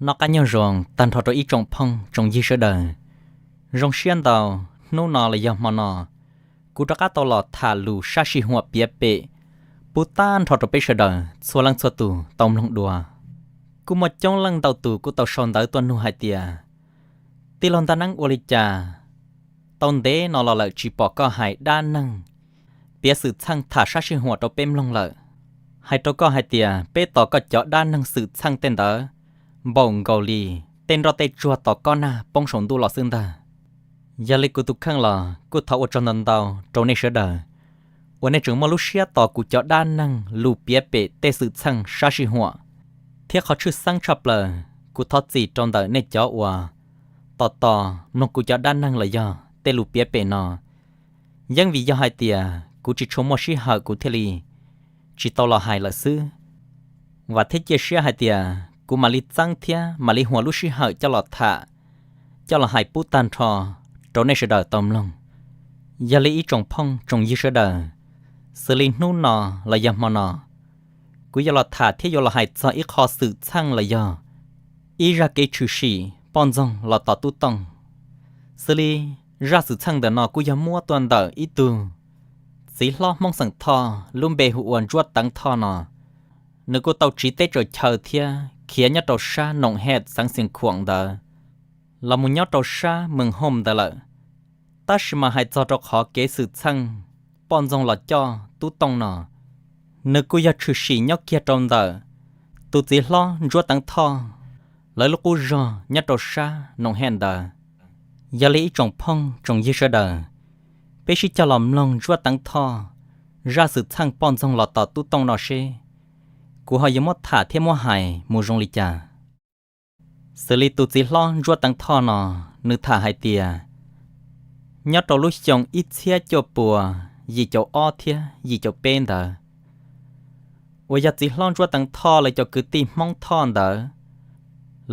Noj qab nyob zoo tag nrho rau ib tsoom phooj tsoom ywg sawv daws. Zoo siab ntau, hnub no los yog hmo no, kuv rov qab tau los tham lus sab sij huam piav pem pub tag nrho rau peb sawv daws txhua leej txhua tus tau mloog dua. Kuj muaj coob leej ntau tus kuj tau sau ntawv tuaj nug hais tias, tij laug Ntaj Neeb, ua li cas tau ntev no los lawm tsis pom koj hais dab neeg, piav xwm txheej tham sab sij huam rau peb mloog lawm? Hais rau koj hais tias peb tos koj cov dab neeg xwm txheej tej ntawd npaum nkaus li tej nroj tej tsuag tos kob nag poob saum ntuj los xwb ntag. Yog li kuv tus kheej los kuj thov ua tsaug ntau ntau rau nej sawv daws uas nej tseem muaj lub siab tos kuv cov dab neeg lus piav pem tej xwm txheej sab sij huam. Thiab qhov tshwj xeeb tshaj plaws, kuv thov txim rau ntawm nej cov uas tos tos mloog kuv cov dab neeg los yog tej lus piav pem no. Yeej vim yog hais tias kuv tsis tshua muaj sij hawm kuv thiaj li tsis tau los hais lawm xwb. Vam thiab cia siab hais tias kuv mam li txeeb thiab mam li huas lub sij hawm coj los tham, coj los hais pub tag nrho rau nej sawv daws tau mloog. Yog li ib tsoom phooj tsoom ywg sawv daws, xws li hnub no los yog hmo no, kuv yuav los tham thiab yuav los hais txog ib qho xwm txheej los yog ib zaj kev tshwm sim poj ntxoog los tos tub tooj. Xws li zaj xwm txheej ntawm no kuj yog muab tuaj ntawm ib tug txiv hlob Hmoob xeem Thoj lub npe hu ua Ntsuab Teev Thoj no. Nws kuj tau tsiv teb tsaws chaw thiab khiav nyob rau sab Noom Hej xeev Xias Khuam ntawd los mus nyob rau sab Mees Hooj ntawd lawm. Tab sis mas hais txog rau qhov kev xwm txheej poj ntxoog los coj tub tooj no, nws kuj yog tshwm sim nyob kiag rau ntawm tus txiv hlob Ntsuab Teev Thoj lawv lub qub zog nyob rau sab Noom Hej ntawd. Yog li ib tsoom phooj tsoom ywg sawv daws, peb sib cog los mloog Ntsuab Teev Thoj zaj xwm txheej poj ntxoog los tos tub tooj no seb kuv ho yuav muab tham thiab muab hais mus zoo li cas. Xws li tus txiv hlob Ntsuab Teev Thoj no, nws tham hais tias nyob rau lub xyoo ib txhiab cuaj puas yim caum ob thiab yim caum peb ntawd, uas yog txiv hlob Ntsuab Teev Thoj lawv cov kwv tij Hmoob Thoj ntawd,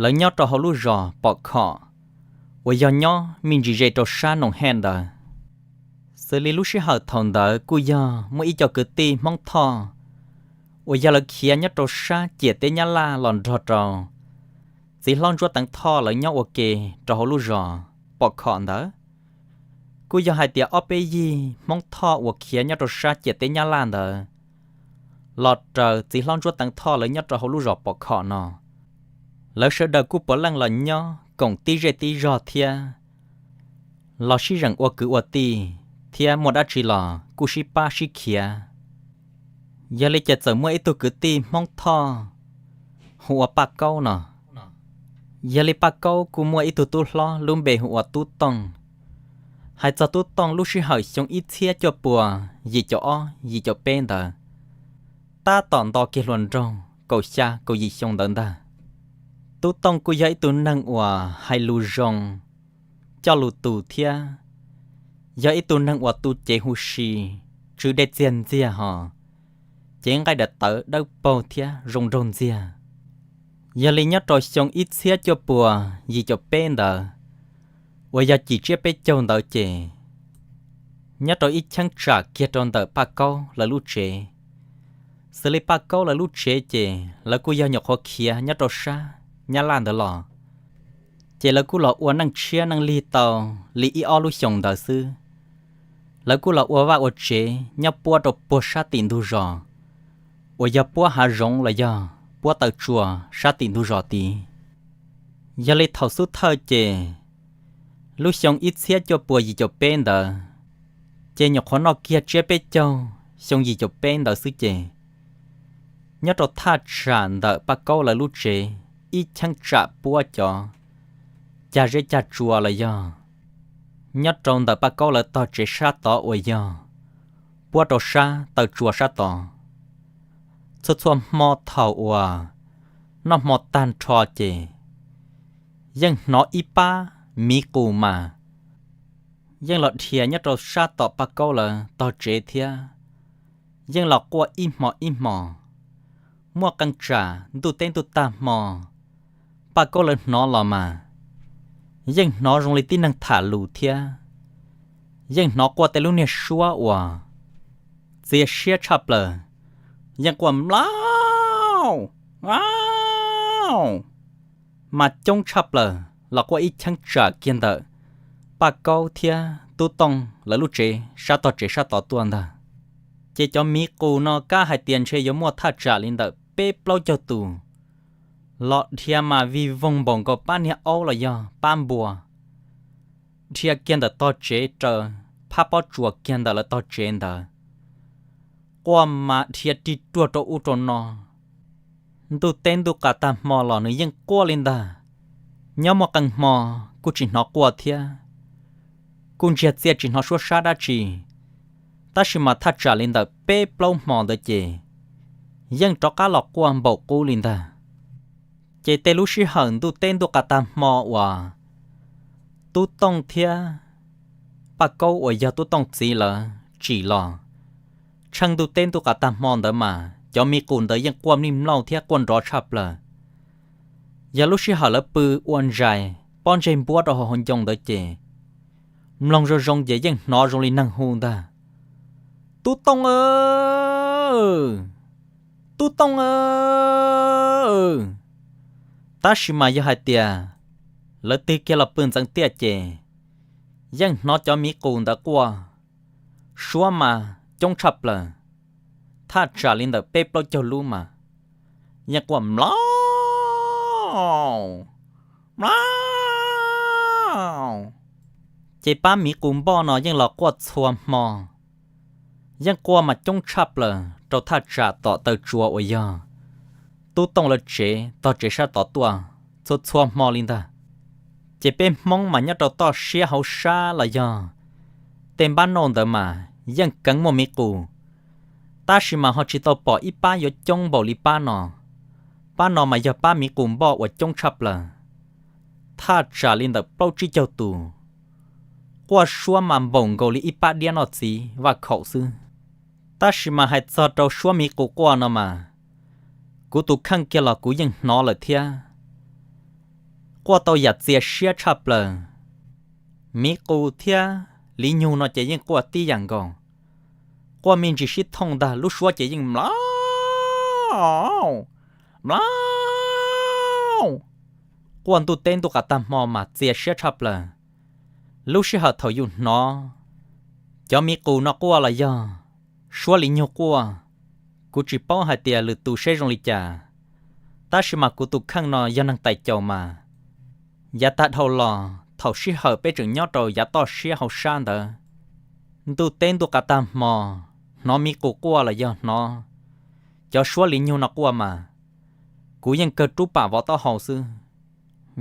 lawv nyob rau hauv lub zos Pom Khom, uas yog nyob me ntsis ze rau sab Noom Hej ntawd. Xws li lub sij hawm thaum ntawd kuj yog muaj ib co kwv tij Hmoob Thoj uas yog lawv khiav nyob rau sab ciam teb Nyab Laj los nrog rau txiv hlob Ntsuab Teev Thoj lawv nyob ua ke rau hauv lub zos Pom Khom ntawd. Kuj yog hais tias ob peb yig Hmoob Thoj uas khiav nyob rau sab ciam teb Nyab Laj ntawd los raws txiv hlob Ntsuab Teev Thoj lawv nyob rau hauv lub zos Pom Khom no, lawv sawv daws kuj puav leej los nyob koom tib zej tib zog thiab los sib zeem ua kwv ua tij, thiab muaj dab tsi los kuj sib pab sib khiav. Yog li ces txawm muaj ib tug kwv tij Hmoob Thoj hu ua Paj Kaub no. Yog li Paj Kaub kuj muaj ib tug tub hlob lub npe hu ua Tub Tooj. Hais txog Tub Tooj lub sij hawm xyoo ib txhiab cuaj puas yim caum ob yim caum peb ntawd, tab tom nto kiag hluas nraug kaum xya kaum yim xyoo ntawd ntag. Tub Tooj kuj yog ib tug neeg uas hais lus zoo, coj lus tus thiab yog ib tug neeg uas tu cev huv si, tsw dej txiag ntxiag hos, cev nqaij daim tawv dawb paug thiab zoo nraug ntxiag. Yog li nyob rau xyoo ib txhiab cuaj puas yim caum peb ntawd, uas yog cim tsiab peb caug ntawd ces, nyob rau ib cheeb tsam kiag rau ntawm Paj Kaub lawv lub tsev. Xws li Paj Kaub lawv lub tsev ces lawv kuj yog nyuam qhuav khiav nyob rau sab Nyab Laj ntawd los, ces lawv kuj los ua neej tshiab neej lig tau li ib ob lub xyoos ntawd xwb. Lawv kuj los ua vaj ua tsev nyob puab rau puag sab tim ntug zos, uas yog puab hav zoov los yog puab taw tsua sab tim ntug zos tid. Yog li thaum xub thawj ces, lub xyoo ib txhiab cuaj puas yim caum peb ntawd, ces nyuam qhuav noj kiag tsiab peb caug xyoo yim caum peb ntawd xwb ces, nyob rau thaj tsam ntawm Paj Kaub lawv lub tsev ib cheeb tsam puab cov cag zeb cag tsua los yog nyob rau ntawm Paj Kaub lawv tog tsev sab tod uas yog puab rau sab taw tsua sab tod, txhua txhua hmo thaum uas noj hmo tag nrho ces yeej hnov ib pab miv qus mas yeej los dhia nyob rau sab tom Paj Kaub lawv tog tsev thiab yeej los quaj ib hmo ib hmo. Muaj qee tsam ntuj teb ntuj tag hmo, Paj Kaub lawv hnov los mas yeej hnov zoo li tib neeg tham lus thiab yeej hnov quaj tej lub niag suab uas txias siab tshaj plaws, yeej quaj mlauj, mlauj. mas coob tshaj plaws los quaj ib cheeb tsam kiag ntawm Paj Kaub thiab Tub Tooj lawv lub tsev sab tog tsev sab tod tuaj ntag. Ces cov miv qus no kab hais tias ntshe yuav muaj thaj tsam li ntawm peb plaub caug tus los dhia mas vij voog npaum nkaus pab niag aub los yog pab npua, dhia kiag ntawm tog tsev raws phab pob tsuas kiag ntawm lawv tog tsev ntawd, quaj mas dhia rig ruag rau ub rau no. Ntuj teb ntuj qas tag hmo los nws yeej quaj li ntag. Nyob muaj qee hmo kuj tsis hnov quaj thiab, kuj ntsiag txiaj tsis hnov suab sab dab tsi, tab sis mas thaj tsam li ntawm peb plaub hmo ntawd ces yeej rov qab los quaj npaum qub li ntag. Ces tej lub sij hawm ntuj teb ntuj qas tag hmo uas Tub Tooj thiab Paj Kaub uas yog Tub Tooj txiv lawv tsim los, tsheej ntuj teb ntuj qas tag hmo ntawd mas cov miv qus ntawd yeej quaj mlij mlauj thiab quaj nrov tshaj plaws. Yog lub sij hawm lawv pw ua ntsais pob ntseg npuab rau hauv hauv ncoo ntawd ces mloog zoo zoo ces yeej hnov zoo li neeg hu ntag, Tub Tooj aw, Tub Tooj aw. Tab sis mas yog hais tias lawv tig kiag los pw ntxeev tiaj ces yeej hnov cov miv qus ntawd quaj, suab mas coob tshaj plaws, thaj tsam li ntawm peb plaub caug lub mas yeej quaj mlauj mlauj. Ces pab miv qus npoj no yeej los quaj txhua hmo, yeej quaj mas coob tshaj plaws rau thaj tsam tom taw tsua uas yog Tub Tooj lawv tsev tog tsev sab tod tuaj txhua txhua hmo li ntag. Ces peb Hmoob mas nyob rau toj siab hauv sab los yog tej npab nauj ntawd mas yeej keev muaj miv qus, tab sis mas ho tsis tau pom ib pab yuav coob npaum li pab no. Pab no mas yog pab miv qus npoj uas coob tshaj plaws, thaj tsam li ntawm plaub tsib caug tus, quaj suab mas npaum nkaus li ib pab diab noj txiv vaj khaum xwb. Tab sis mas hais txog rau suab miv qus quaj no mas, kuv tus kheej kiag los kuv yeej hnov lawm thiab, quaj tau yam txias siab tshaj plaws. Miv qus thiab liv nyug no ces yeej quaj tib yam nkaus, quaj me ntsis sib thooj ntag lub suab ces yeej mlauj mlauj, quaj ntuj teb ntuj qas tag hmo mas txias siab tshaj plaws. Lub sij hawm thaum yus hnov cov miv qus no quaj los yog suab liv nyug quaj, kuv tsis paub hais tias lwm tus seb zoo li cas, tab sis mas kuv tus kheej no yog neeg tais caus mas, yav tag dhau los thaum sij hawm peb tseem nyob rau yav toj siab hauv sab ntawd, ntuj teb ntuj qas tag hmo, hnov miv qus quaj los yog hnov cov suab liv nyug no quaj mas, kuv yeej kawg rub pam vov taub hau xwb,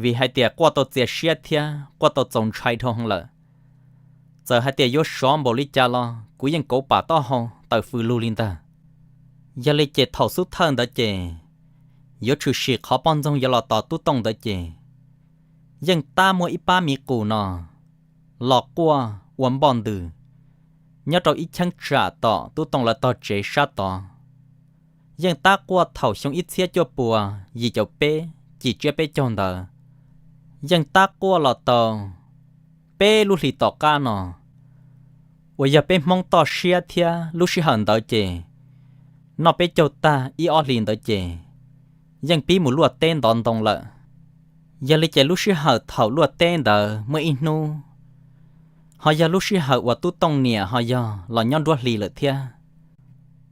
vim hais tias quaj tau txias siab thiab quaj tau txaus ntshai dhau heev lawm. Txawm hais tias yuav sov npaum li cas los kuv yeej kauv pam taub hau taws fws lug li ntag. Yog li ces thaum xub thawj ntawd ces yuav tshwm sim qhov poj ntxoog yuav los tos Tub Tooj ntawd ces yeej tab muaj ib pab miv qus no los quaj ua npoj ntws nyob rau ib cheeb tsam tom Tub Tooj lawv tog tsev sab tod. Yeej tab quaj thaum xyoo ib txhiab cuaj puas yim caum peb cim tsiab peb caug ntawd, yeej tab quaj los tau peb lub hlis tom qab no, uas yog peb Hmoob toj siab thiab lub sij hawm ntawd ces noj peb caug tag ib ob hlis ntawd ces yeej pib mus luaj teb ntov ntoo lawm. Yog li ces lub sij hawm thaum luaj teb ntawd muaj ib hnub, ho yog lub sij hawm uas Tub Tooj niam ho yog los nyob nruab hlis lawm thiab,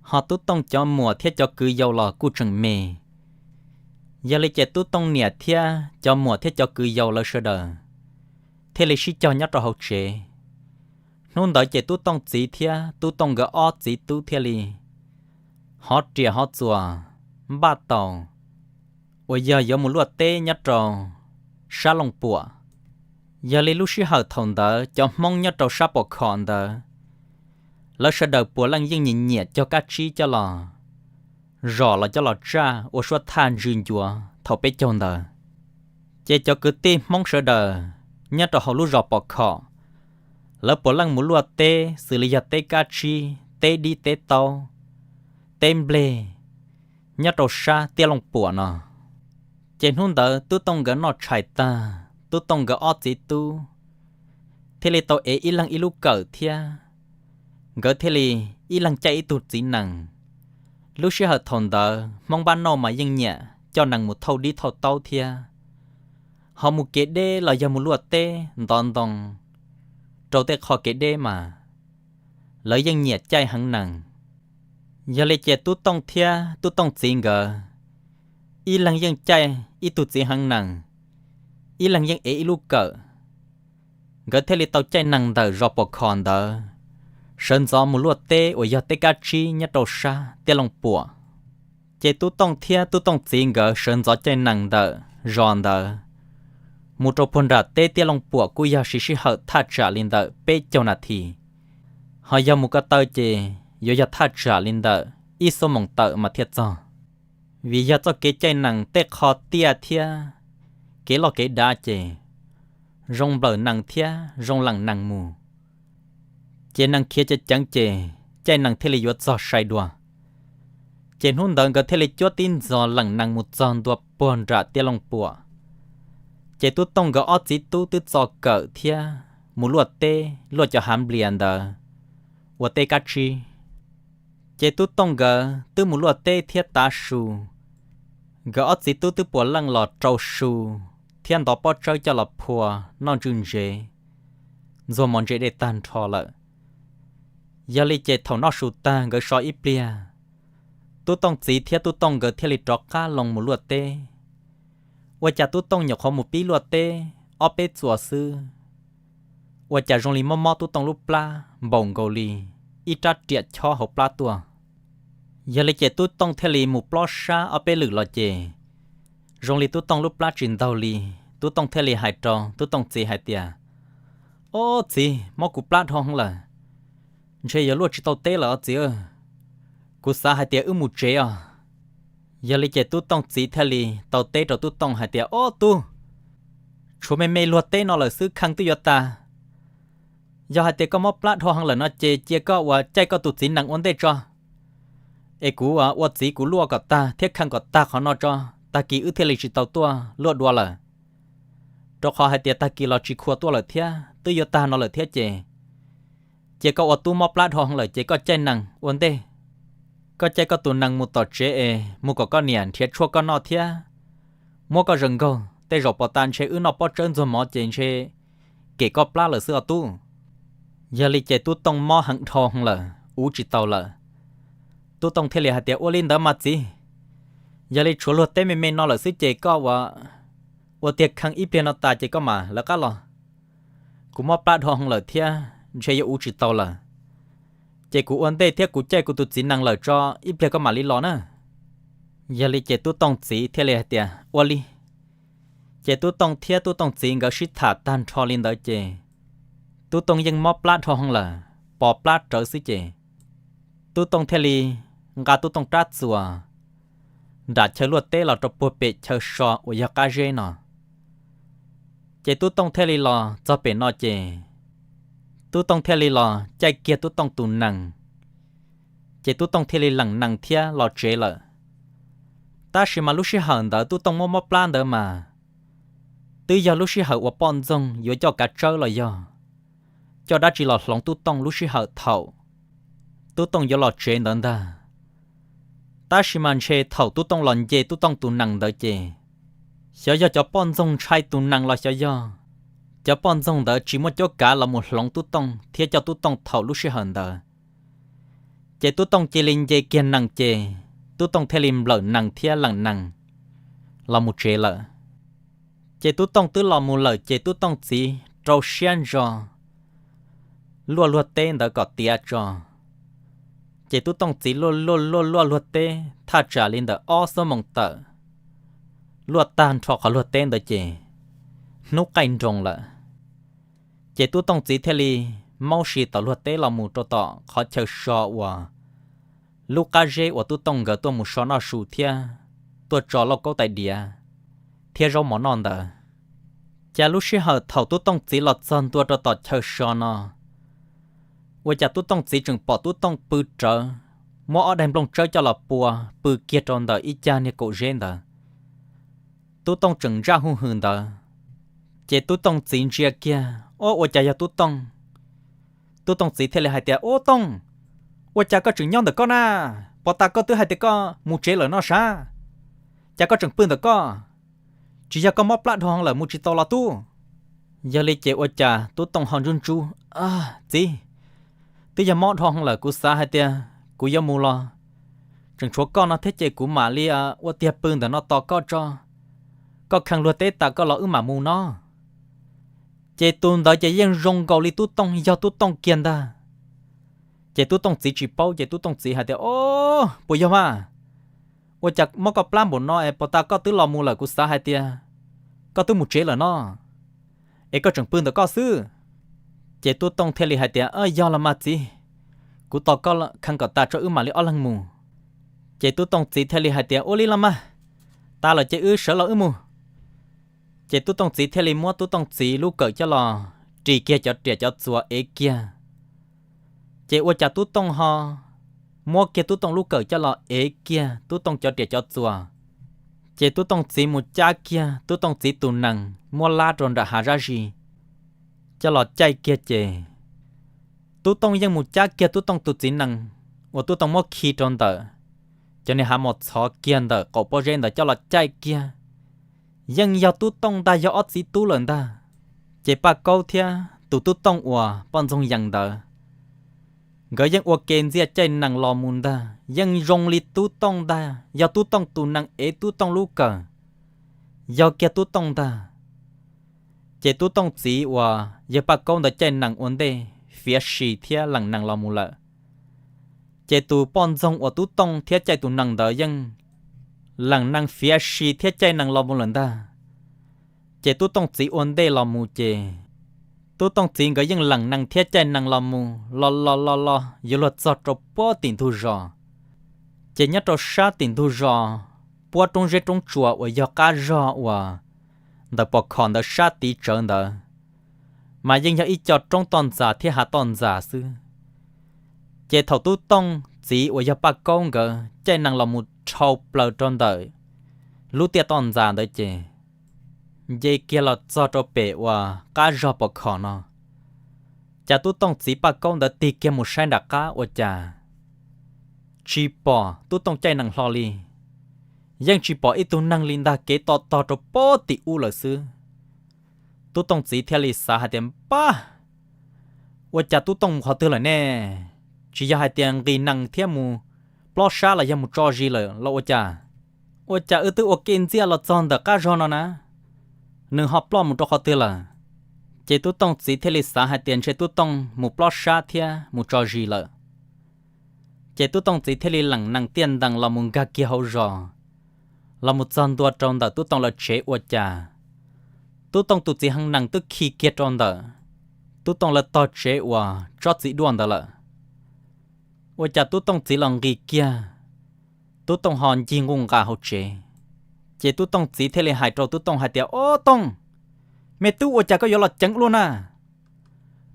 ho Tub Tooj cov muam thiab cov kwv yau los kuj tseem me. Yog li ces Tub Tooj niam thiab cov muam thiab cov kwv yau lawv sawv daws thiaj li sib cog nyob rau hauv tsev. Hnub ntawd ces Tub Tooj txiv thiab Tub Tooj nkawd ob txiv tub thiaj li hov riam hov txuas npaj tau uas yog yuav mus luaj teb nyob rau sab Looj Puam. Yog li lub sij hawm thaum ntawd cov Hmoob nyob rau sab Pom Khom ntawd, lawv sawv daws puav leej yeej nyiam nyiam cog kab tsib coj los zom los coj los tsaj ua suab thaj ntsws ncuav thaum peb caug ntawd. Ces cov kwv tij Hmoob sawv daws nyob rau hauv lub zos Pom Khom, lawv puav leej mus luaj teb xws li yog teb kab tsib, teb dib teb taub, teb nplej nyob rau sab tiaj Looj Puam no. Ces hnub ntawd Tub Tooj nkawd noj tshais tag, Tub Tooj nkawd ob txiv tub thiaj li tau ev ib leeg ib lub kawm thiab nkawd thiaj li ib leeg caij ib tug txiv nees. Lub sij hawm thaum ntawd Hmoob npab nauj mas yeej nyiam coj nees mus thauj dib thauj taub thiab, ho mus kev deb los yog mus luaj teb ntov ntoo rau tej qho kev deb mas lawv yeej nyiam caij heev nees. Yog li ces Tub Tooj thiab Tub Tooj txiv nkawd ib leeg yeej caij ib tug txiv heev nees, ib leeg yeej ev ib lub kawm. Nkawd thiaj li tau caij nees ntawm zos Pos Khos ntawd sawv ntxov mus luaj teb uas yog teb kab tsib nyob rau sab Tiaj Looj Puam. Ces Tub Tooj thiab Tub Tooj txiv nkawd sawv ntxov caij nees ntawm zos ntawd mus rau puag nram teb Tiaj Looj Puam kuj yog siv sij hawm thaj tsam li ntawm peb caug nas this, ho yog mus ko taw ces yuav yog thaj tsam li ntawm ib xuab moos tawm mas thiaj txog. Vim yog txoj kev caij nees tej qho tiaj thiab kev loj kev dav ces zoo nplawm nees thiab zoo leem nees mus. Ces nees khiav ceev ceev ces caij nees thiaj li yuav txog sai dua. Ces hnub ntawd nkawd thiaj li cuab tib ntxov leem nees mus txog ntua puag nram Tiaj Looj Puam. Ces Tub Tooj nkawd ob txiv tub twb txo kawm thiab mus luaj teb luaj cov hav nplias ntawd ua teb kab tsib. Ces Tub Tooj nkawd twb mus luaj teb thiab tav su, nkawd ob txiv tub twb puav leej los rau su thiab ntov pob tsawb coj los phua noj ntswj ntsev, ntxuag mov ntse dej tag nrho lawm. Yog li ces thaum noj su tag nkawd so ib pliag, Tub Tooj txiv thiab Tub Tooj nkawd thiaj li rov qab loo mus luaj teb. Ua cas Tub Tooj nyuam qhuav mus pib luaj teb ob peb txuas xwb, ua cas zoo li mob mob Tub Tooj lub plab npaum nkaus li ib rab riam chob hauv plab tuaj. Yog li ces Tub Tooj thiaj li mus plob sab ob peb lwm los ces zoo li Tub Tooj lub plab tsis ntaug li. Tub Tooj thiaj li hais rau Tub Tooj txiv hais tias, Ob txiv, mob kuv plab dhau heev lawm, ntshe yuav luaj tsis tau teb lawm os txiv. Kuv xav hais tias wb mus tsev os. Yog li ces Tub Tooj txiv thiaj li tau teb rau Tub Tooj hais tias, Ob tub, tshuav me me luag teb no lawm xwb, khee twb yuav tag. Yog hais tias koj mob plab dhau heev lawm no ces cia koj ua caij koj tus txiv nees ua ntej tso, es kuv ua txiv kuv luaj kom tag thiab khee kom tag qhov no tso, tag kis wb thiaj li tsis tau tuaj luaj dua lawm. Rau qhov hais tias tag kis los tsis khuam tuaj lawm thiab, twb yuav tag no lawm thiab ces cia koj ua tub mob plab dhau heev lawm ces koj caij nees ua ntej. Koj caij koj tus nees mus tom tsev es mus kom koj niam nrhiav tshuaj koj noj thiab muab koj zaws nkaug, tej zaum pos tas ntshe wb noj pob tsawb ntxuag mov ces ntshe kem koj plab lawm xwb os tub. Yog li ces Tub Tooj mob heev dhau heev lawm, uv tsis tau lawm. Tub Tooj thiaj li hais tias, Ua li ntawd mas txiv, yog li tshuav luag teb me me no lawm xwb ces koj ua, ua tiag khee ib pliag no tas ces koj mam lawv qab los. Kuv mob plab dhau heev lawm thiab ntshe yuav uv tsis tau lawm, ces kuv ua ntej thiab kuv caij kuv tus txiv nees lawm tso, ib pliag koj mam li los na. Yog li ces Tub Tooj txiv thiaj li hais tias, Ua li. Ces Tub Tooj thiab Tub Tooj txiv nkawd sib tham tag nrho li ntawd ces Tub Tooj yeej mob plab dhau heev lawm, pos plab rawv xwb ces Tub Tooj thiaj li nqa Tub Tooj rab txuas nram chaw luaj teb los rau puag pem chaw so uas yog qab zeb no. Ces Tub Tooj thiaj li los txog pem no ces Tub Tooj thiaj li los caij kiag Tub Tooj tus nees, ces Tub Tooj thiaj li leem nees thiab los tsev lawm. Tab sis mas lub sij hawm ntawd Tub Tooj mob mob plab ntawd mas twb yog lub sij hawm uas poj ntxoog yuav coj kav tsawb los yog coj dab tsi los hloov Tub Tooj lub sij hawm thaum Tub Tooj yuav los tsev ntawd ntag. Tab sis mas ntshe thaum Tub Tooj los nce Tub Tooj tus nees ntawd ces xyov yog cov poj ntxoog ntshai tus nees los xyov yog cov poj ntxoog ntawd tsis muaj cuab kav los mus hloov Tub Tooj thiab coj Tub Tooj thaum lub sij hawm ntawd. Ces Tub Tooj cia li nce kiag nees ces Tub Tooj thiaj li nplawm nees thiab leem nees los mus tsev lawm. Ces Tub Tooj twb los mus lawm ces Tub Tooj txiv rau siab ntso luaj luag teb ntawd kom tiav tso. Ces Tub Tooj txiv luaj luaj luaj luaj luag teb thaj tsam li ntawm ob xuab moos tawm, luaj tag nrho qhov luag teb ntawd ces hnub qaij nroos lawm. Ces Tub Tooj txiv thiaj li maub si tom luag teb los mus rau tom qhov chaw so uas lub qab zeb uas Tub Tooj nkawd tuaj mus so noj su thiab tuaj tso lauj kaub tais diav thiab zaub mov noj ntawd. Cas lub sij hawm thaum Tub Tooj txiv los txog ntua rau tom chaw so no, ua cas Tub Tooj txiv tseem pom Tub Tooj pw rawv, muab ob daim nplooj tsawb coj los pua pw kiag rau ntawm ib cag niag kaum zeb ntawd. Tub Tooj tseem ntsaj huj hwm ntawd, ces Tub Tooj txiv ntsia kiag, Ob, ua cas yog Tub Tooj? Tub Tooj txiv thiaj li hais tias, Ob Tooj, ua cas koj tseem nyob ntawm koj na? Pos tas koj twb hais tias koj mus tsev lawm no sav, cas koj tseem pw ntawm koj? Tsis yog koj mob plab dhau lawm mus tsis tau los tub? Yog li ces ua cas Tub Tooj ho ntsub ntsub, Txiv, twb yog mob dhau lawm, kuv xav hais tias kuv yuav mus los tseem tshuav koj no thiab ces kuv mam li ua tiag pw ntawm no tos koj tso, koj kheev luag teb tas koj los wb mam mus no. Ces tus ntawd ces yeej zoo nkaus li Tub Tooj, yog Tub Tooj kiag ntag. Ces Tub Tooj txiv tsis paub ces Tub Tooj txiv hais tias, Au, puas yog mas? Ua cas mob koj plab npaum no es puag ta koj twb los mus lawm, kuv xav hais tias koj twb mus tsev lawm no, es koj tseem pw ntawm koj xwb. Ces Tub Tooj thiaj li hais tias, Yog los mas txiv, kuv tos koj kheev kom tas tso wb mam li ob leeg mus. Ces Tub Tooj txiv thiaj li hais tias, Ua li los mas, tas lawm ces wb sawv los wb mus. Ces Tub Tooj txiv thiaj li muab Tub Tooj txiv lub kawm coj los ris kiag cov riam cov txuas ev kiag. Ces ua cas Tub Tooj ho muab kiag Tub Tooj lub kawm coj los ev kiag Tub Tooj cov riam cov txuas. Ces Tub Tooj txiv mus cab kiag Tub Tooj txiv tus nees muab lab rau nram hav zab zis coj los caij kiag ces Tub Tooj yeej mus cab kiag Tub Tooj tus txiv nees uas Tub Tooj muab khi rau ntawm cov niag hav mos txhov kiag ntawm qaum pob zeb ntawd coj los caij kiag. Yeej yog Tub Tooj ntag, yog ob txiv tub lawm ntag. Ces Paj Kaub thiab tus Tub Tooj uas poj ntxoog yees ntawd, nkawd yeej ua ke ntxiaj caij nees los mus ntag, yeej zoo li Tub Tooj ntag, yog Tub Tooj tus nees ev Tub Tooj lub kawm, yog kiag Tub Tooj ntag. Ces Tub Tooj txiv uas yawg Paj Kaub ntawd caij nees ua ntej fiav si thiab lees nees los mus lawm. Ces tus poj ntxoog uas Tub Tooj thiab caij tus nees ntawd yeej lees nees fiav si thiab caij nees los mus lawm ntag. Ces Tub Tooj txiv ua ntej los mus ces Tub Tooj txiv nkawd yeej lees nees thiab caij nees los mus los los los los yuav luag txog rau puag tim ntug zos. Ces nyob rau sab tim ntug zos, puab roob zeb roob tsuas uas yog qab zog uas ntawm pos khom ntawd sab tid tsawv ntawd, mas yeej yog ib co roob toj ntxas thiab hav toj ntxas xwb. Ces thaum Tub Tooj txiv uas yog Paj Kaub nkawd caij nees los mus dhau plaws rau ntawm lub tiaj toj ntxas ntawd ces nce kiag los txog rau pem uas qab zog pos khom no, cas Tub Tooj txiv Paj Kaub ntawd tig kiag mus saib nram qab ua cas tsis pom Tub Tooj caij nees hlo li. Yeej tsis pom ib tug neeg li ntag, kev to tog rau puag tim ub lawm xwb. Tub Tooj txiv thiaj li xav hais tias, Pab, ua cas Tub Tooj mus qhov twg lawm ne? Tsis yog hais tias nqis nees thiab mus plob sab los yog mus tso zis lawm los ua cas? Ua cas wb twb ua ke ntxiaj los txog ntawm qab zog no na, nws ho ploj mus rau qhov twg lawm? Ces Tub Tooj txiv thiaj li xav hais tias ntshe Tub Tooj mus plob sab thiab mus tso zis lawm. Ces Tub Tooj txiv thiaj li lees nees tiaj ntees los mus nkag kiag hauv zos, los mus txog ntua rau ntawm Tub Tooj lawv tsev ua cas Tub Tooj tus txiv hee nees twb khi kiag rau ntawm Tub Tooj lawv tog tsev uas tsob txiv duaj ntawd lawm. Ua cas Tub Tooj txiv los nqis kiag, Tub Tooj ho ncig nquj nqa hauv tsev. Ces Tub Tooj txiv thiaj li hais rau Tub Tooj hais tias, Ob Tooj, me tub, ua cas koj yuav los ceev ua luaj na?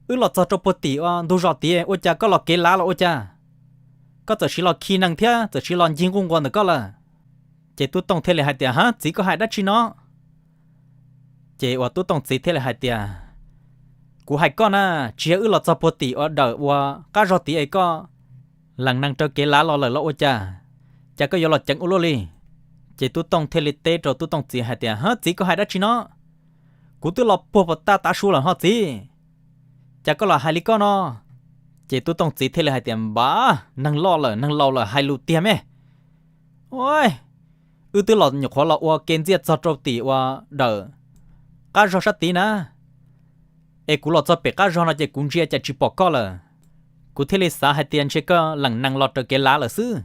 Wb los txog rau puag tim ua ntug zos tiav ua cas koj los kev lav los ua cas? Koj txawm siv los khi nees thiab txawm siv los ncig nquj nquas ntawm koj lawm. Ces Tub Tooj thiaj li hais tias, Ha, txiv, koj hais dab tsi no? Ces uas Tub Tooj txiv thiaj li hais tias, Kuv hais koj na, tsis yog wb los txog puag tim ua dawm ua qab zog tiav es koj lees nees raws kev lav los lawm los ua cas, cas koj yuav los ceev ua luaj li? Ces Tub Tooj thiaj li teb rau Tub Tooj txiv hais tias, Ha, txiv, koj hais dab tsi no? Kuv twb los puag puas tag tav su lawm ho txiv, cas koj los hais li koj no? Ces Tub Tooj txiv thiaj li hais tias, Npab, neeg loj lawm, neeg laus lawm, hais lus tiag me. Wb twb los nyuam qhuav los ua ke ntxiaj txog rau tim ua dawm qab zog sab tid na, es kuv los txog pem qab zog no ces kuv ntsia cas tsis pom koj lawm. Kuv thiaj li xav hais tias ntshe koj lees nees los raws kev lav lawm xwb.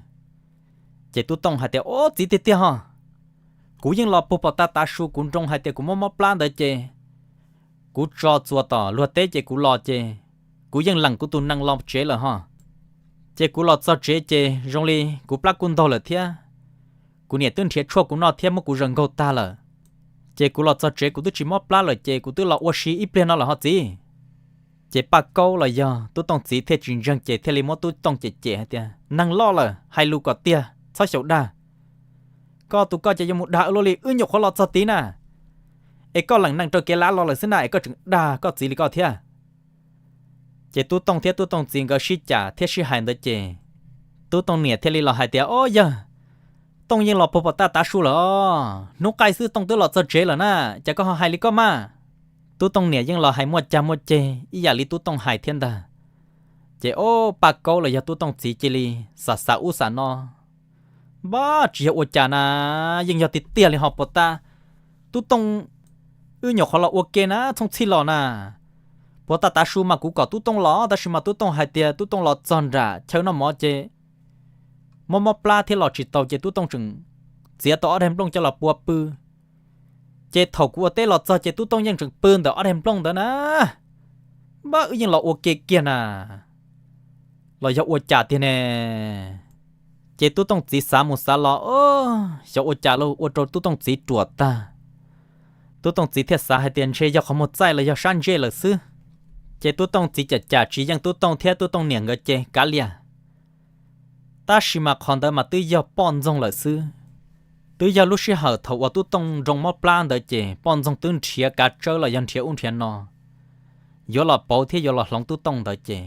Ces Tub Tooj hais tias, Ob, txiv, tiag tiag ho. Kuv yeej los puag puas tag tav su, kuv nroo hais tias kuv mob mob plab ntawd ces kuv tso txuas tom luag teb ces kuv los ces kuv yeej lees kuv tus nees los tsev lawm ho. Ces kuv los txog tsev ces zoo li kuv plab kuj ntaug lawm thiab, kuv niam twb nrhiav tshuaj kuv noj thiab muab kuv zaws nkaug tag lawm. Ces kuv los txog tsev kuv twb tsis mob plab lawm ces kuv twb los ua si ib pliag no lawm ho txiv. Ces Paj Kaub los yog Tub Tooj txiv thiaj tsis ntseeg ces thiaj li muab Tub Tooj cem cem hais tias, Neeg loj lawm, hais lus kom tiag, txhob xyaum dag. Koj tus koj ces yuav mus dag wb luaj li, wb nyuam qhuav los txog tid na, es koj lees nees raws kev lav los lawm xwb na es koj tseem dag koj txiv li koj thiab. Ces Tub Tooj thiab Tub Tooj txiv nkawd sib cam thiab sib hais ntawd ces Tub Tooj niam thiaj li los hais tias, Ob yawg, Tooj yeej los puag pom taj tav su lawm os, hnub qaij xwb Tooj twb los txog tsev lawm na, cas koj ho hais li koj mas? Tub Tooj niam yeej los hais muaj cag muaj ceg ib yam li Tub Tooj hais thiab ntag. Ces ob Paj Kaub los yog Tub Tooj txiv cia li xav xav ub xav no, npab tsis yog ua cas na, yeej yog tiag tiag li ho puag ta. Tub Tooj, wb nyuam qhuav los ua ke na, txhooj txhij los na, puag ta tav su mas kuv kom Tub Tooj los tab sis mas Tub Tooj hais tias Tub Tooj los txog nram chaw noj mov ces mob mob plab thiab los tsis tau ces Tub Tooj tseem txiav tau ob daig nplooj coj los pua pw. Ces thaum kuv ua teb los txog ces Tub Tooj yeej tseem pw ntawm ob daig nplooj ntawd na. Npab wb yeej los ua ke kiag na, los yog ua cas tiag ne? Ces Tub Tooj txiv xav mus xav los, xyov ua cas los ua rau Tub Tooj txiv ruam tag. Tub Tooj txiv thiaj xav hais tias ntshe yog qhov muag txaij los yog sab ntsej lawm xwb. Ces Tub Tooj txiv cam cam tsis yeej Tub Tooj thiab Tub Tooj niam nkawd ces kav liam. Tab sis mas qhov ntawd mas twb yog poj ntxoog lawm xwb. Twb yog lub sij hawm thaum uas Tub Tooj nroo mob plab ntawd ces poj ntxoog twb nrhiav kav tsawb los yog nrhiav ub nrhiav no, yuav los pauv thiab yuav los hloov Tub Tooj ntawd ces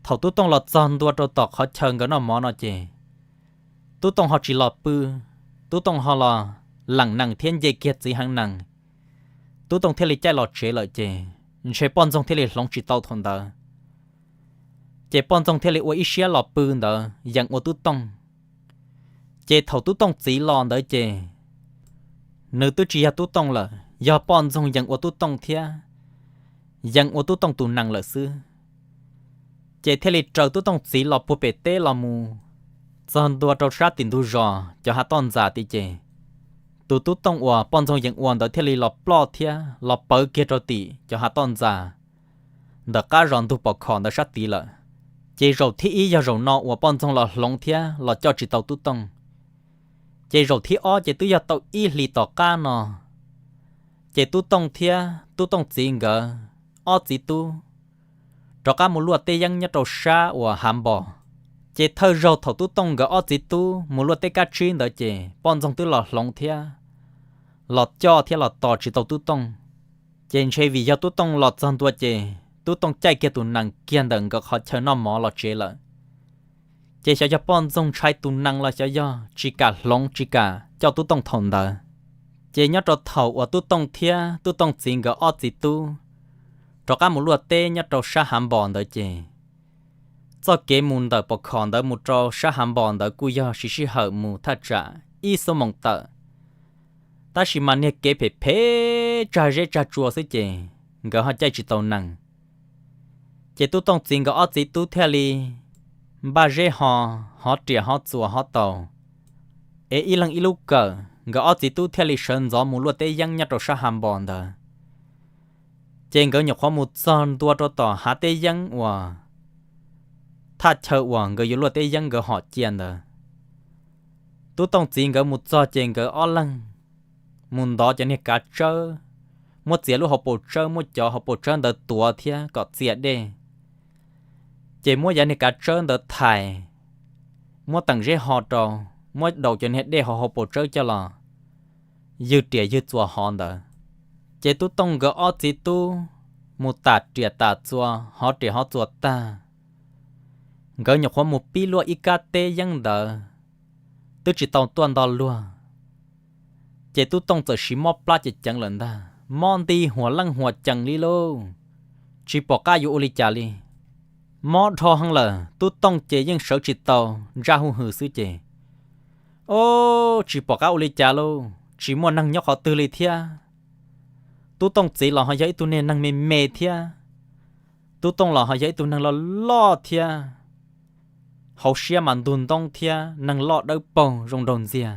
thaum Tub Tooj los txog ntua rau tom qhov chaw nkawd noj mov no ces Tub Tooj ho tsis los pw, Tub Tooj ho los leem nees thiab nce kiag txiv heev nees. Tub Tooj thiaj li caij los tsev lawm ces ntshe poj ntxoog thiaj li hloov tsis tau thaum ntawd. Ces poj ntxoog thiaj li ua ib siab los pw ntawd yeem ua Tub Tooj. Ces thaum Tub Tooj txiv los ntawd ces nws twb tsis yog Tub Tooj lawm, yog poj ntxoog yeem ua Tub Tooj thiab yeem ua Tub Tooj tus nees lawm xwb. Ces thiaj li raws Tub Tooj txiv los puag pem teb los mus txog ntua rau sab tim ntug zos cov hav toj ntxas tid ces tus Tub Tooj uas poj ntxoog yeem ua ntawd thiaj li los ploj thiab los pawv kiag rau tim cov hav toj ntxas ntawm qab zos ntug pos khom ntawd sab tid lawm. Ces zaum thib ib yog zaum no uas poj ntxoog los hloov thiab los coj tsis tau Tub Tooj. Ces zaum thib ob ces twb yog tau ib hlis tom qab no, ces Tub Tooj thiab Tub Tooj txiv nkawd ob txiv tub rov qab mus luaj teb yeeb nyob rau sab uas hav npos. Ces thawj zaug thaum Tub Tooj nkawd ob txiv tub mus luaj teb kab tsib ntawd ces poj ntxoog twb los hloov thiab los coj thiab los tos tsis tau Tub Tooj. Ces ntshe vim yog Tub Tooj los txog ntua ces Tub Tooj caij kiag tus nees kiag ntawm nkawd qhov chaw noj mov los tsev lawm. Ces xyov yog poj ntxoog ntshai tus nees los xyov yog tsis kam hloov tsis kam coj Tub Tooj thaum ntawd. Ces nyob rau thaum uas Tub Tooj thiab Tub Tooj txiv nkawd ob txiv tub rov qab mus luaj teb nyob rau sab hav npos ntawd ces txoj kev mus ntawm pos khom ntawd mus rau sab hav npos ntawd kuj yog siv sij hawm mus thaj tsam ib xuab moos tawm. Tab sis mas niag kev phem phem tsag zeb tsag tsua xwb ces nkawd ho caij tsis tau nees. Ces Tub Tooj txiv nkawd ob txiv tub thiaj li npaj zeb ho, hov riam hov txuas hov taus, es ib leeg ib lub kawm, nkawd ob txiv tub thiaj li sawv ntxov mus luaj teb yeeb nyob rau sab hav npos ntawd. Ces nkawd nyuam qhuav mus txog ntua rau tom hav teb yeeb uas thaj chaw uas nkawd yuav luaj teb yeeb nkawd hom cia ntawd. Tub Tooj txiv nkawd mus txog ces nkawd ob leeg mus ntov cov niag kav tsawb, muab txiav lub hauv paus tsawb, muab cov hauv paus tsawb ntawd tuav thiab kom txia dej. Ces muab yav niag kav tsawb ntawd thais, muab teem zeb ho rau, muab daus cov niag dej hauv hauv paus tsawb coj los ywg riam ywg txuas hov ntawd. Ces Tub Tooj nkawd ob txiv tub mus tas riam tas txuas hov riam hov txuas tag, nkawd nyuam qhuav mus pib luaj ib kab teb yeeb ntawd twb tsis tau tuaj nto luag. Ces Tub Tooj txawm siv mob plab ceev ceev lawm ntag, mob nti huam leej huam cees li lauj, tsis pom qab yuav ua li cas li. Mob dhau heev lawm, Tub Tooj ces yeej sawv tsis tau, ntsaj huj hwm xwb ces, o, tsis pom qab ua li cas lauj, tsis muaj neeg nyob qhov twg li thiab. Tub Tooj txiv los ho yog ib tug niag neeg me me thiab, Tub Tooj los ho yog ib tug neeg loj loj thiab, hauv siab mas ntug ntoob thiab neeg loj dawb paug zoo nraug ntxiag.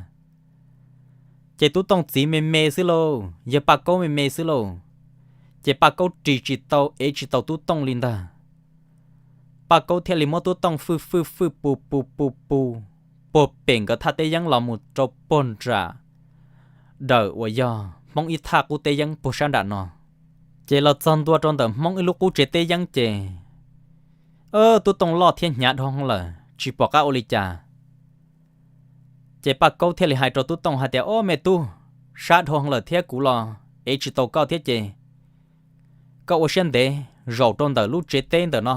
Ces Tub Tooj txiv me me xwb lauj, yawg Paj Kaub me me xwb lauj, ces Paj Kaub ris tsis tau ev tsis tau Tub Tooj li ntag. Paj Kaub thiaj li muab Tub Tooj fwj fwj fwj pu pu pu pu puag pem nkawd thaj teb yeeb los mus rau puag nram dawm uas yog Hmoob ib thaj qub teb yeeb puag sab nram no. Ces los txog ntua rau ntawm Hmoob ib lub qub tsev teb yeeb ces, Tub Tooj loj thiab hnyav dhau heev lawm, tsis pom qab ua li cas. Ces Paj Kaub thiaj li hais rau Tub Tooj hais tias, Ob me tub, sab dhau heev lawm thiab kuv los ev tsis tau koj thiab ces koj ua siab ntev zaum rau ntawm lub tsev teb ntawm no,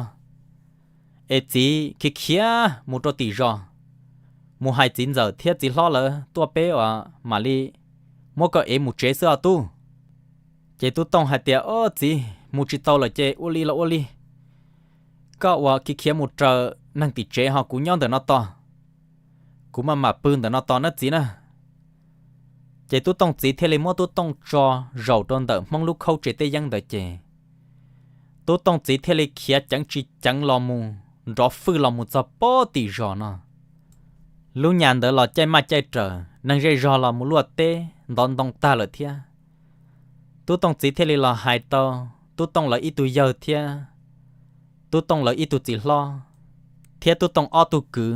es txiv khiav khiav mus rau tim zos, mus hais txiv ntxawm thiab txiv hlob lawv tuaj peb uas mam li muab koj ev mus tsev xwb os tub. Ces Tub Tooj hais tias, Ob txiv, mus tsis tau lawm ces ua li los ua li. Koj uas khiav khiav mus raws neeg tim tsev ho kuv nyob ntawm no tos, kuv maj mam pw ntawm no tos nawb txiv na. Ces Tub Tooj txiv thiaj li muab Tub Tooj tso zaum rau ntawm Hmoob lub khaub tsev teb yeeb ntawd ces Tub Tooj txiv thiaj li khiav ceev tsis ceev los mus nrov fwj los mus txog pob tim zos no. Lub nyas ntawd los caij maj caij raws, neeg zej zog los mus luaj teb ntov ntoo tag lawm thiab. Tub Tooj txiv thiaj li los hais tau Tub Tooj lawv ib tug yawg thiab Tub Tooj lawv ib tug txiv hlob thiab Tub Tooj ob tug kwv,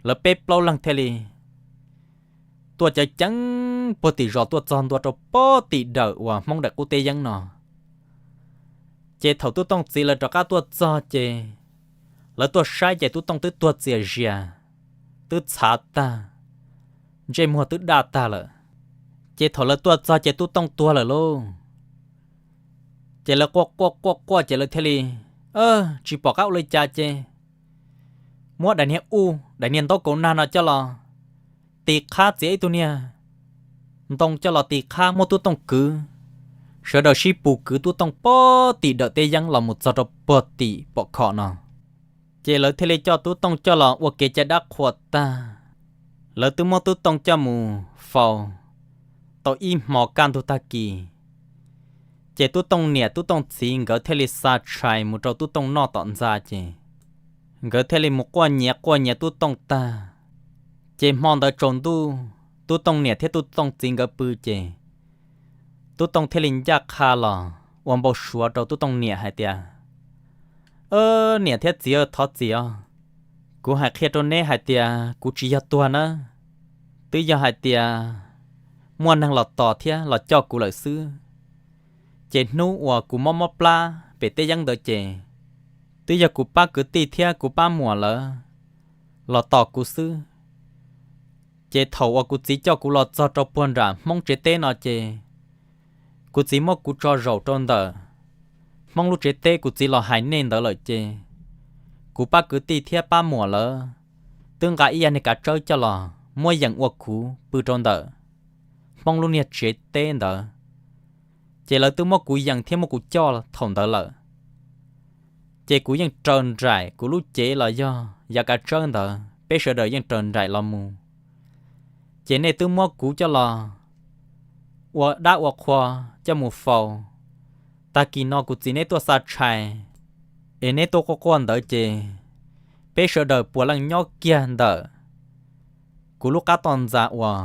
lawv peb plaub leeg thiaj li tuaj ceev ceev puag tim zos tuaj txog ntua rau pob tim dawm uas Hmoob daim qub teb yeeb no. Ces thaum Tub Tooj txiv lawv rov qab tuaj txog ces lawv tuaj saib ces Tub Tooj twb tuag txias zias, twb txhav tag, ntsej muag twb daj tag lawm. Ces thaum lawv tuaj txog ces Tub Tooj tuag lawm lauj. Ces lawv quaj quaj quaj quaj ces lawv thiaj li, tsis pom qab ua li cas ces muab daim niag u, daim niag ntaub kaus nag no coj los tis qhab txiav ib tug niag ntoo coj los tis qhab muab Tub Tooj kwv, sawv daws sib pus kwv Tub Tooj pob tim dawm teb yeeb los mus txog rau puag tim pom khom no. Ces lawv thiaj li coj Tub Tooj coj los ua kev cai dab qhuas tag, lawv twb muab Tub Tooj coj mus faus tau ib hmo kaj ntug tag kis. Ces Tub Tooj niam Tub Tooj txiv nkawd thiaj li xa tshais mus rau Tub Tooj noj tom ntxa ces nkawd thiaj li mus quaj nyiav quaj nyiav Tub Tooj tag. Ces hmo ntawd tsaus ntuj Tub Tooj niam thiab Tub Tooj txiv nkawd pw ces Tub Tooj thiaj li ncaj qha los ua npau suav rau Tub Tooj niam hais tias, Niam thiab txiv, thov txim os. Kuv hais qhia rau neb hais tias kuv tsis yog tuag na, twb yog hais tias muaj neeg los tos thiab los coj kuv lawm xwb. Ces hnub uas kuv mob mob plab pem teb yeeb ntawd ces twb yog kuv pab kwv tij thiab kuv pab muam lawv los tos kuv xwb. Ces thaum uas kuv txiv coj kuv los txog rau puag nram Hmoob tsev teb no ces kuv txiv muab kuv tso zaum rau ntawm Hmoob lub tsev teb kuv txiv los hais nej ntawd lawm ces kuv pab kwv tij thiab pab muam lawv twb nqa ib yam niag kav tsawb coj los muab yeem ua kuv pw rau ntawm Hmoob lub niag tsev teb ntawd. Ces lawv twb muab kuv yeem thiab muab kuv coj thaum ntawd lawm. Ces kuv yeej raws nraim kuv lub cev los yog yav kav tsawb ntawd, peb sawv daws yeej raws nraim los mus. Ces nej twb muab kuv coj los ua dab ua qhua coj mus faus. Tag kis no kuv txiv neb tuaj xa tshais es neb tuaj quaj quaj ntawd ces peb sawv daws puav leej nyob kiag ntawm kuv lub qab toj ntxas uas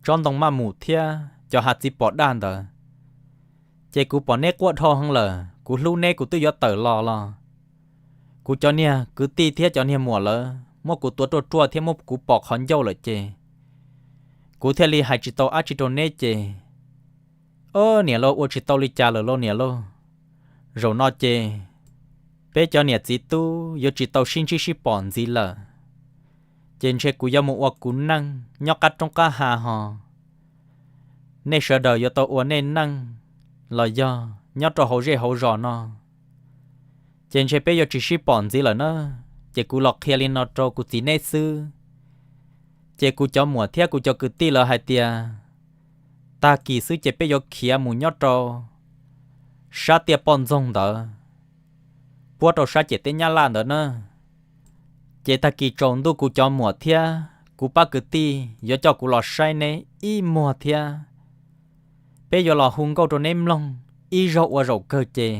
tsob ntoo maj mus thiab cov hav txiv pos daj ntawd. Ces kuv pom neb quaj dhau heev lawm, kuv hlub neb kuv twb yuav tawm los los kuv cov niag kwv tij thiab cov niag muam lawv muab kuv tuav ruaj ruaj thiab muab kuv pom qhov ncauj lawm ces kuv thiaj li hais tsis tau dab tsi rau neb ces, o, niam lauj, ua tsis tau li cas lawm lauj niam lauj. Zaum no ces peb cov niam txiv tub yuav tsis tau sib ntsib sib pom ntxiv lawm. Ces ntshe kuv yuav mus ua kuv neej nyob qab roob qab hav ho, nej sawv daws yuav tau ua nej neej los yog nyob rau hauv zej hauv zos no. Ces ntshe peb yuav tsis sib pom ntxiv lawm na. Ces kuv los qhia li no rau kuv txiv neb xwb. Ces kuv cov muam thiab kuv cov kwv tij lawv hais tias tag kis xwb ces peb yuav khiav mus nyob rau sab tiaj poj ntxoog ntawd, puab rau sab ciam teb Nyab Laj ntawd na. Ces tag kis tsaus ntuj kuv cov muam thiab kuv pab kwv tij yuav coj kuv los saib neb ib muag thiab. Peb yuav los hu nkauj rau neb mloog ib zaug ua zaum kawg ces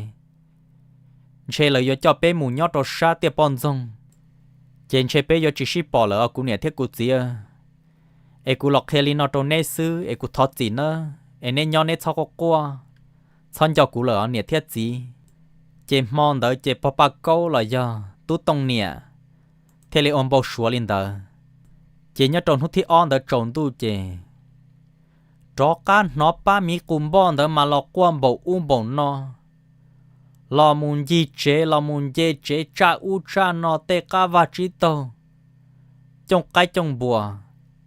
ntshe lawv yuav coj peb mus nyob rau sab tiaj poj ntxoog. Ces ntshe peb yuav tsis sib pom lawm os kuv niam thiab kuv txiv. Es kuv los qhia li no rau neb xwb es kuv thov txim nawb, es neb nyob neb txhob quaj quaj, txhob nco kuv lawm os niam thiab txiv. Ces hmo ntawd ces pog Paj Kaub los yog Tub Tooj niam thiaj li ua npau suav li ntawd. Ces nyob rau hnub thib ob ntawd tsaus ntuj ces rov qab hnov pab miv qus npoj ntawd mas los quaj npaum ub npaum no, los mus ncig tsev los mus nce tsev, tsaj ub tsaj no, tej qab vaj tsib taug, cooj qaib cooj npuas,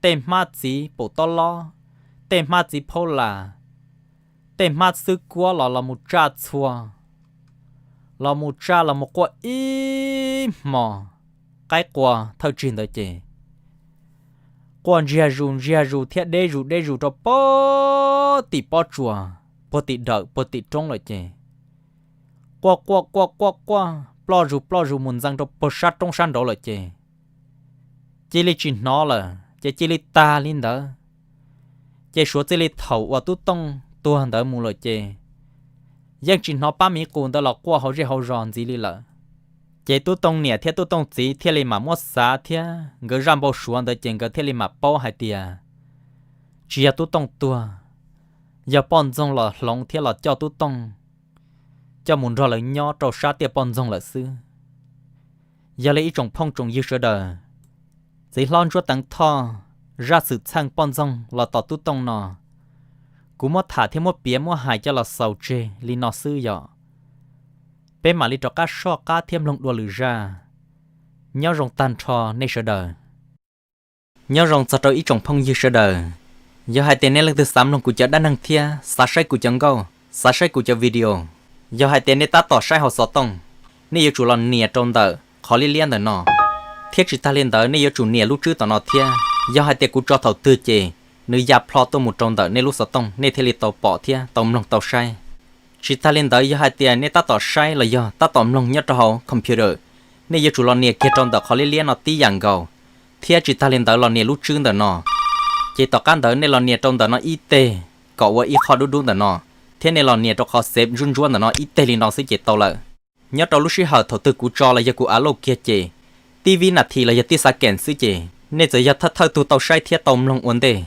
tej hmab txiv paum tob lob, tej hmab txiv phaub las, tej hmab xwb kuab los los mus tsaj txhua, los mus tsaj los mus quaj ib hmos qaib qua thawj tsig ntawd ces quaj ntsiag zus ntsiag zus thiab deb zus deb zus rau puag tim pob tsuas, puag tim dawm puag tim roob lawm ces quaj quaj quaj quaj quaj ploj zus ploj zus mus ntxees rau puag sab roob sab nraud lawm ces cia li tsis hnov lawm ces cia li tag li ntawd. Ces suav txij li thaum uas Tub Tooj tuag ntawd mus lawm ces yeej tsis hnov pab miv qus ntawd los quaj hauv zej hauv zos ntxiv li lawm. Ces Tub Tooj niam thiab Tub Tooj txiv thiaj li mam muab xav thiab nkawd zaj npau suav ntawd ces nkawd thiaj li mam paub hais tias tsis yog Tub Tooj tuag, yog poj ntxoog los hloov thiab los coj Tub Tooj coj mus nrog lawv nyob rau sab tiaj poj ntxoog lawm xwb. Yog li ib tsoom phooj tsoom ywg sawv daws, txiv hlob Ntsuab Teev Thoj zaj xwm txheej poj ntxoog los tom Tub Tooj no, kuv muab tham thiab muab piav muab hais coj los xaus tseg li no xwb yom. Peb mam li rov qab soj qab thiab mloog dua lwm zaj. Nyob zoo tag nrho nej sawv daws. Nyob zoo txog rau ib tsoom phooj ywg sawv daws, yog hais tias nej leej twg xav mloog kuv cov dab neeg thiab xav saib kuv cov nkauj, xav saib kuv cov video, yog hais tias nej tab tom saib hauv xov tooj, nej yuav tsum los nias rau ntawm qhov liab liab ntawm no, thiab tsis tag li ntawd nej yuav tsum nias lub tswb tom no thiab. Yog hais tias kuv tso thaum twg ces nws ya plho tuaj mus rau ntawm nej lub xov tooj nej thiaj li tau pom thiab tau mloog tau saib. Tsis tag li ntawd yog hais tias nej tab tom saib los yog tab tom mloog nyob rau hauv computer, nej yuav tsum los nias kiag rau ntawm qhov liab liab no tib yam nkaus, thiab tsis tag li ntawd los nias lub tswb ntawm no. Ces tom qab ntawd nej los nias rau ntawm no ib teg kom ua ib qho dub dub ntawm no, thiab nej los nias rau qhov xev ntsuab ntsuab ntawm no ib teg li no xwb ces tau lawm. Nyob rau lub sij hawm thaum twg kuv tso los yog kuv upload kiag ces tib vib nas this los yog tib xav kees xwb ces nej txawm yog thawj thawj tug tau saib thiab tau mloog ua ntej